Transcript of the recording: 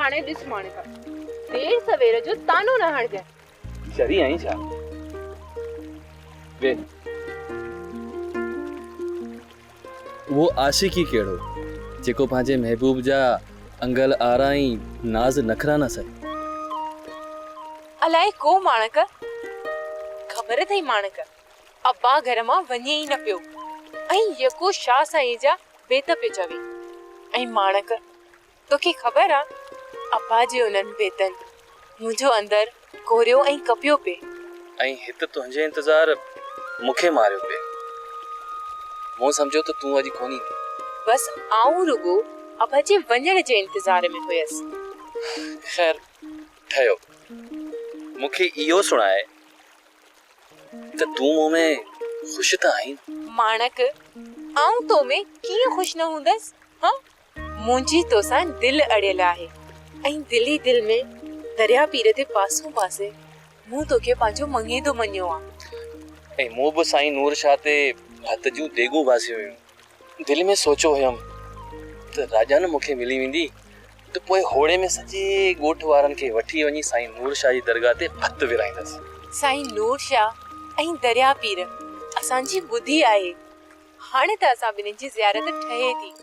هاڻي ڏس ماڻڪ، دير سوير جو طعنو نه هڻجانء. چري آهين ڇا؟ ويهه. اهو عاشق ئي ڪهڙو، جيڪو پنهنجي محبوب جا انگل آرا ۽ ناز نخرا نه سهي. الائي ڪو ماڻڪ، خبر اٿئي ماڻڪ، ابا گهر مان وڃي ئي نه پيو ۽ يڪو شاهه سائين جا بيت پيو چوي ۽ ماڻڪ توکي خبر آ ابا جي انهن بيتن منهنجو اندر ڪوريو ۽ ڪپيو پئي. ۽ هت تنهنجي انتظار مون کي ماريو پئي. مون سمجهيو ته تون اڄ ڪونه ايندين. بس آئون رڳو ابا جي وڃڻ جي انتظار ۾ هيس. خير ٺهيو. مون کي اهو سڻاء ته تون مون ۾ خوش ته آهين نه؟ ماڻڪ، آئون تو ۾ ڪيئن خوش نه هوندس؟ هان؟ منهنجي توسان دل اڙيل آهي ۽ دل ئي دل ۾ دريا پير تي پاسون پاسي مون توکي پنهنجو مڱيندو مڃيو آ. ۽ مون به سائين نور شاهه تي ڀت جون ديڳون باسيون هيون. دل ۾ سوچيو هيم ته راڄان مون کي ملي ويندي ته پوء هوڙي ۾ سڄي ڳوٺ وارن کي وٺي وڃي سائين نور شاهه جي درگاهه تي ڀت ورهائيندس. سائين نور شاهه ۽ دريا پير اسان جي ٻڌي آهي. هاڻي ته اسان ٻنهين جي زيارت ٺهي ٿي.